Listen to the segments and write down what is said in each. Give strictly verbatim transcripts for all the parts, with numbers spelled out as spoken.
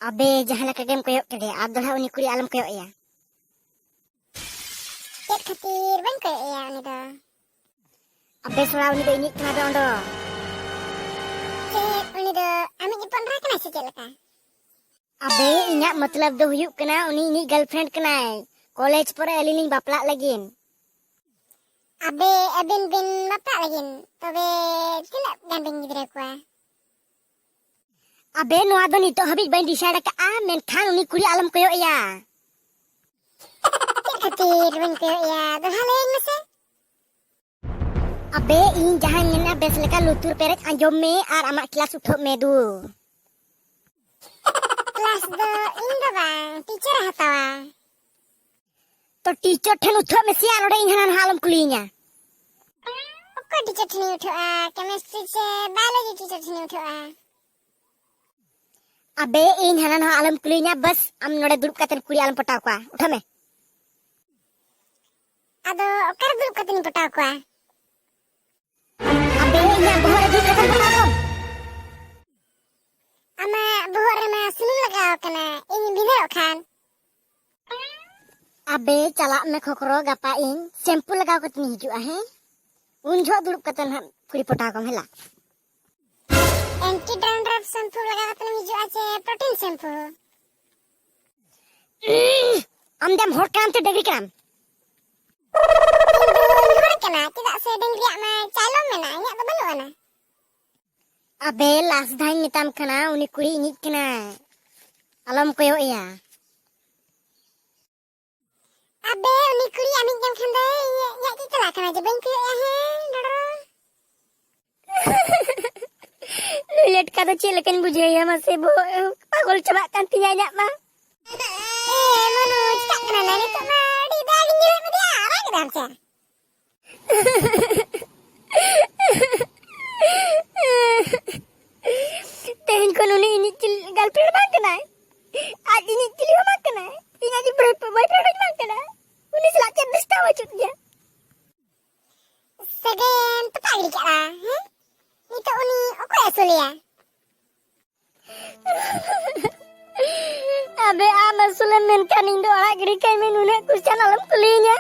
ᱟᱵᱮ, ᱡᱟᱦᱟᱸ ᱞᱮᱠᱟ ᱜᱮᱢ ᱠᱚᱭᱚᱜ ᱠᱮᱫᱮᱭᱟ, ᱟᱨ ᱫᱚᱲᱦᱟ ᱩᱱᱤ ᱠᱩᱲᱤ ᱟᱞᱚᱢ ᱠᱚᱭᱚᱜ ᱮᱭᱟ᱾ ᱪᱮᱫ ᱠᱷᱟᱹᱛᱤᱨ ᱵᱟᱹᱧ ᱠᱚᱭᱚᱜ ᱮᱭᱟ ᱩᱱᱤ ᱫᱚ? ᱟᱵᱮ ᱥᱚᱲᱟ, ᱩᱱᱤ ᱫᱚ ᱤᱧᱤᱡ ᱠᱟᱱᱟ ᱵᱮ ᱚᱸᱰᱚ᱾ ᱪᱮᱫ, ᱩᱱᱤ ᱫᱚ ᱟᱢᱤᱡ ᱦᱚᱯᱚᱱ ᱮᱨᱟ ᱠᱟᱱᱟᱭ ᱥᱮ ᱪᱮᱫ ᱞᱮᱠᱟ? ᱟᱵᱮ, ᱤᱧᱟᱹᱜ ᱢᱚᱛᱞᱚᱵ ᱫᱚ ᱦᱩᱭᱩᱜ ᱠᱟᱱᱟ, ᱩᱱᱤ ᱤᱧᱤᱡ girlfriend ᱠᱟᱱᱟᱭ᱾ ᱠᱚᱞᱮᱡᱽ ᱯᱚᱨᱮ ᱟᱹᱞᱤᱧ ᱞᱤᱧ ᱵᱟᱯᱞᱟᱜ ᱞᱟᱹᱜᱤᱫ᱾ ᱟᱵᱮ, ᱟᱹᱵᱤᱱ ᱵᱤᱱ ᱵᱟᱯᱞᱟᱜ ᱞᱟᱹᱜᱤᱫ? ᱛᱚᱵᱮ ᱛᱤᱱᱟᱹᱜ ᱜᱟᱱ ᱵᱤᱱ ᱜᱤᱫᱽᱨᱟᱹ ᱠᱚᱣᱟ? ᱟᱵᱮ, ᱱᱚᱣᱟ ᱫᱚ ᱱᱤᱛᱚᱜ ᱦᱟᱹᱵᱤᱡ ᱵᱟᱹᱧ decide ᱟᱠᱟᱫᱼᱟ, ᱢᱮᱱᱠᱷᱟᱱ ᱩᱱᱤ ᱠᱩᱲᱤ ᱟᱞᱚᱢ ᱠᱚᱭᱚᱜ ᱮᱭᱟ᱾ ᱪᱮᱫ ᱠᱷᱟᱹᱛᱤᱨ ᱵᱟᱹᱧ ᱠᱚᱭᱚᱜ ᱮᱭᱟ? ᱫᱚᱲᱦᱟ ᱞᱟᱹᱭᱟᱹᱧ ᱢᱮᱥᱮ᱾ ᱟᱵᱮ, ᱤᱧ ᱡᱟᱦᱟᱸᱧ ᱢᱮᱱᱟ ᱵᱮᱥ ᱞᱮᱠᱟ ᱞᱩᱛᱩᱨ ᱯᱮᱨᱮᱡ ᱟᱸᱡᱚᱢ ᱢᱮ ᱟᱨ ᱟᱢᱟᱜ class ᱩᱴᱷᱟᱹᱜ ᱢᱮ ᱫᱩ᱾ Class ᱫᱚ ᱤᱧ ᱫᱚ ᱵᱟᱝ, teacher ᱮ ᱦᱟᱛᱟᱣᱟ᱾ ᱛᱚ teacher ᱴᱷᱮᱱ ᱩᱴᱷᱟᱹᱜ ᱢᱮᱥᱮ ᱟᱨ ᱱᱚᱰᱮ ᱤᱧ ᱦᱟᱱᱟ ᱱᱟᱦᱟᱜ ᱟᱞᱚᱢ ᱠᱩᱞᱤᱭᱤᱧᱟ᱾ ᱚᱠᱚᱭ teacher ᱴᱷᱮᱱᱤᱧ ᱩᱴᱷᱟᱹᱜᱼᱟ? Chemistry ᱥᱮ biology teacher ᱴᱷᱮᱱᱤᱧ ᱩᱴᱷᱟᱹᱜᱼᱟ? ᱟᱵᱮ, ᱤᱧ ᱦᱟᱱᱟ ᱱᱟᱦᱟᱜ ᱟᱞᱚᱢ ᱠᱩᱞᱤᱭᱤᱧᱟ, ᱵᱟᱥ ᱟᱢ ᱱᱚᱰᱮ ᱫᱩᱲᱩᱵ ᱠᱟᱛᱮ ᱠᱩᱲᱤ ᱟᱞᱚᱢ ᱯᱚᱴᱟᱣ ᱠᱚᱣᱟ, ᱩᱴᱷᱟᱹᱜ ᱢᱮ᱾ ᱟᱫᱚ ᱚᱠᱟᱨᱮ ᱫᱩᱲᱩᱵ ᱠᱟᱛᱮᱧ ᱯᱚᱴᱟᱣ ᱠᱚᱣᱟ? ᱟᱵᱮ, ᱤᱧᱟᱹᱜ ᱵᱚᱦᱚᱜ ᱨᱮ ᱫᱩᱲᱩᱵ ᱠᱟᱛᱮ ᱯᱚᱴᱟᱣ ᱠᱚᱢ᱾ ᱟᱢᱟᱜ ᱵᱚᱦᱚᱜ ᱨᱮᱢᱟ ᱥᱩᱱᱩᱢ ᱞᱟᱜᱟᱣ ᱠᱟᱱᱟ, ᱤᱧ ᱵᱷᱤᱸᱫᱟᱹᱲᱚᱜ ᱠᱷᱟᱱ᱾ ᱟᱵᱮ, ᱪᱟᱞᱟᱜ ᱢᱮ ᱠᱷᱚᱠᱨᱚ, ᱜᱟᱯᱟ ᱤᱧ shampoo ᱞᱟᱜᱟᱣ ᱠᱟᱛᱮᱧ ᱦᱤᱡᱩᱜᱼᱟ, ᱦᱮᱸ? ᱩᱱ ᱡᱚᱦᱚᱜ ᱫᱩᱲᱩᱵ ᱠᱟᱛᱮ ᱱᱟᱦᱟᱜ ᱠᱩᱲᱤ ᱯᱚᱴᱟᱣ ᱠᱚᱢ, ᱦᱮᱞᱟ᱾ Anti dandruff shampoo ᱞᱟᱜᱟᱣ ᱠᱟᱛᱮᱢ ᱦᱤᱡᱩᱜᱼᱟ ᱪᱮ protein shampoo? ᱩᱸ, ᱟᱢ ᱫᱚᱢ ᱦᱚᱲ ᱠᱟᱱᱟᱢ ᱪᱮ ᱰᱟᱹᱝᱨᱤ ᱠᱟᱱᱟᱢ? ᱤᱧ ᱫᱚᱧ ᱦᱚᱲ ᱠᱟᱱᱟ, ᱪᱮᱫᱟᱜ ᱥᱮ ᱰᱟᱹᱝᱨᱤᱭᱟᱜ ᱢᱟ ᱪᱟᱭᱞᱚᱢ ᱢᱮᱱᱟᱜᱼᱟ, ᱤᱧᱟᱹᱜ ᱫᱚ ᱵᱟᱹᱱᱩᱜ ᱟᱱᱟ᱾ ᱟᱵᱮ, last ᱫᱷᱟᱣᱤᱧ ᱢᱮᱛᱟᱢ ᱠᱟᱱᱟ, ᱩᱱᱤ ᱠᱩᱲᱤ ᱤᱧᱤᱡ ᱠᱟᱱᱟᱭ, ᱟᱞᱚᱢ ᱠᱚᱭᱚᱜ ᱮᱭᱟ᱾ ᱟᱵᱮ, ᱩᱱᱤ ᱠᱩᱲᱤ ᱟᱢᱤᱡ ᱠᱟᱱ ᱠᱷᱟᱱ ᱫᱚ ᱤᱧᱟᱹᱜ, ᱤᱧᱟᱹᱜ ᱪᱮᱫ ᱪᱟᱞᱟᱜ ᱠᱟᱱᱟ ᱡᱮ ᱵᱟᱹᱧ ᱠᱚᱭᱚᱜ ᱮᱭᱟ? ᱦᱮᱸ, ᱰᱚᱰᱚ᱾ ᱱᱩᱭ ᱞᱮᱴᱠᱟ ᱫᱚ ᱪᱮᱫ ᱞᱮᱠᱟᱧ ᱵᱩᱡᱷᱟᱹᱣᱮᱭᱟ ᱢᱟᱥᱮ, ᱵᱚᱦᱚᱜ ᱯᱟᱜᱚᱞ ᱪᱟᱵᱟᱜ ᱠᱟᱱ ᱛᱤᱧᱟ ᱤᱧᱟᱹᱜ ᱢᱟ᱾ ᱮ ᱢᱚᱱᱩ, ᱪᱤᱠᱟᱜ ᱠᱟᱱᱟ ᱱᱟ ᱱᱤᱛᱚᱜ ᱢᱟ? ᱟᱹᱰᱤ ᱵᱟᱭ ᱧᱮᱞᱮᱫ ᱢᱮᱫᱚᱭᱟ, ᱨᱟᱜ ᱠᱮᱫᱟᱢ ᱥᱮ? ᱛᱮᱦᱮᱧ ᱠᱷᱚᱱ ᱩᱱᱤ ᱤᱧᱤᱡ ᱪᱤᱞ-, girlfriend ᱵᱟᱝ ᱠᱟᱱᱟᱭ᱾ ᱟᱡ ᱤᱧᱤᱡ ᱪᱤᱞᱤ ᱦᱚᱸ ᱵᱟᱝ ᱠᱟᱱᱟᱭ᱾ ᱤᱧ ᱟᱡ boyfriend ᱦᱚᱸ ᱵᱟᱝ ᱠᱟᱱᱟᱭ᱾ ᱩᱱᱤ ᱥᱟᱞᱟᱜ ᱪᱮᱫ ᱨᱤᱥᱛᱟ ᱵᱟᱹᱪᱩᱜ ᱛᱤᱧᱟ᱾ ᱥᱟᱹᱜᱟᱹᱭᱮᱢ ᱛᱚᱯᱟᱜ ᱜᱤᱰᱤ ᱠᱟᱜᱼᱟ, ᱦᱮᱸ? ᱱᱤᱛᱚᱜ ᱩᱱᱤ ᱚᱠᱚᱭ ᱟᱹᱥᱩᱞᱮᱭᱟ? ᱞᱮᱢ ᱢᱮᱱᱠᱷᱟᱱ ᱤᱧ ᱫᱚ ᱟᱲᱟᱜ ᱜᱤᱰᱤ ᱠᱟᱭ ᱢᱮ, ᱱᱩᱱᱟᱹᱜ question ᱟᱞᱚᱢ ᱠᱩᱞᱤᱭᱤᱧᱟ᱾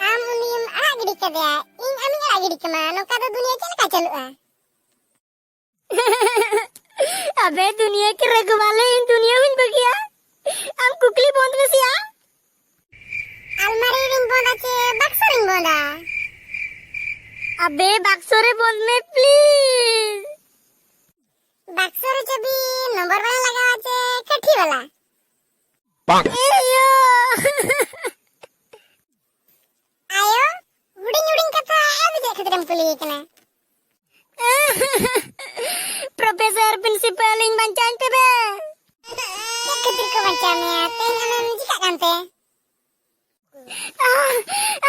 ᱟᱢ ᱩᱱᱤᱢ ᱟᱲᱟᱜ ᱜᱤᱰᱤ ᱠᱟᱫᱮᱭᱟ, ᱤᱧ ᱟᱢᱤᱧ ᱟᱲᱟᱜ ᱜᱤᱰᱤ ᱠᱟᱢᱟ, ᱱᱚᱝᱠᱟ ᱫᱚ ᱫᱩᱱᱤᱭᱟᱹ ᱪᱮᱫ ᱞᱮᱠᱟ ᱪᱟᱹᱞᱩᱜᱼᱟ? ᱟᱵᱮ ᱫᱩᱱᱤᱭᱟᱹ ᱠᱤ ᱨᱟᱹᱜᱩ ᱵᱟᱞᱮ, ᱤᱧ ᱫᱩᱱᱤᱭᱟᱹ ᱦᱚᱸᱧ ᱵᱟᱹᱜᱤᱭᱟ᱾ ᱟᱢ ᱠᱩᱠᱞᱤ ᱵᱚᱱᱫ ᱢᱮᱥᱮᱭᱟ᱾ ᱟᱞᱢᱟᱨᱤ ᱨᱤᱧ ᱵᱚᱸᱫᱟ ᱪᱮ ᱵᱟᱠᱥᱚ ᱨᱤᱧ ᱵᱚᱸᱫᱟ? ᱟᱵᱮ ᱵᱟᱠᱥᱚ ᱨᱮ ᱵᱚᱸᱫ ᱢᱮ please᱾ ᱵᱟᱠᱥᱚ ᱨᱮ ᱪᱟᱹᱵᱤ ᱱᱚᱢᱵᱚᱨ ᱵᱟᱞᱟ ᱞᱟᱜᱟᱣᱟ ᱪᱮ ᱠᱟᱹᱴᱷᱤ ᱵᱟᱞᱟ? ᱮᱭᱳ! ᱟᱭᱳ, ᱦᱩᱰᱤᱧ ᱦᱩᱰᱤᱧ ᱠᱟᱛᱷᱟ ᱟᱫᱚ ᱪᱮᱫ ᱠᱷᱟᱹᱛᱤᱨᱮᱢ ᱠᱩᱞᱤᱭᱮ ᱠᱟᱱᱟ? Professor, principal, ᱤᱧ ᱵᱟᱧᱪᱟᱣᱤᱧ ᱯᱮ ᱵᱮ᱾ ᱪᱮᱫ ᱠᱷᱟᱹᱛᱤᱨ ᱠᱚ ᱵᱟᱧᱪᱟᱣ ᱢᱮᱭᱟ? ᱛᱮᱦᱮᱧ ᱟᱢᱮᱢ ᱪᱤᱠᱟᱜ ᱠᱟᱱᱛᱮ? ᱟᱦ,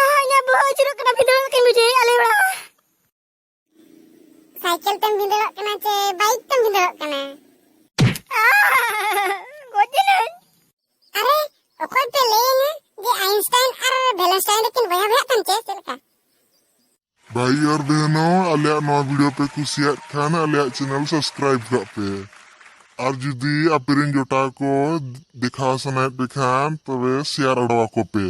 ᱟᱦ, ᱤᱧᱟᱹᱜ ᱵᱚᱦᱚᱜ ᱟᱹᱪᱩᱨᱚᱜ ᱠᱟᱱᱟ, ᱵᱷᱤᱸᱫᱟᱹᱲ ᱠᱟᱛᱮᱧ ᱵᱩᱡᱷᱟᱹᱣᱮᱫᱼᱟ ᱞᱮ ᱚᱲᱟᱜ᱾ ᱥᱟᱭᱠᱮᱞ ᱛᱮᱢ ᱵᱷᱤᱸᱫᱟᱹᱲᱚᱜ ᱠᱟᱱᱟ ᱪᱮ ᱵᱟᱭᱤᱠ ᱛᱮᱢ ᱵᱷᱤᱸᱫᱟᱹᱲᱚᱜ ᱠᱟᱱᱟ? ᱟᱦ, ᱜᱚᱡ ᱮᱱᱟᱹᱧ᱾ ᱟᱨᱮ, ᱚᱠᱚᱭ ᱯᱮ ᱞᱟᱹᱭᱟᱹᱧᱟ ᱡᱮ ᱟᱭᱤᱱᱥᱴᱟᱭᱤᱱ ᱟᱨ ᱵᱷᱮᱞᱮᱱᱥᱴᱟᱭᱤᱱ ᱫᱚᱠᱤᱱ ᱵᱚᱭᱦᱟ ᱵᱚᱭᱦᱟᱜ ᱠᱟᱱ ᱪᱮ ᱪᱮᱫ ᱞᱮᱠᱟ? ᱵᱷᱟᱭ ᱟᱨ ᱵᱮᱦᱱᱚ, ᱟᱞᱮᱭᱟᱜ ᱱᱚᱣᱟ video ᱯᱮ ᱠᱩᱥᱤᱭᱟᱜ ᱠᱷᱟᱱ ᱟᱞᱮᱭᱟᱜ channel subscribe ᱠᱟᱜ ᱯᱮ᱾ ᱟᱨ ᱡᱩᱫᱤ ᱟᱯᱮ ᱨᱮᱱ ᱡᱚᱴᱟᱣ ᱠᱚ ᱫᱮᱠᱷᱟᱣ ᱥᱟᱱᱟᱭᱮᱫ ᱯᱮ ᱠᱷᱟᱱ ᱛᱚᱵᱮ share ᱟᱰᱚ ᱟᱠᱚ ᱯᱮ᱾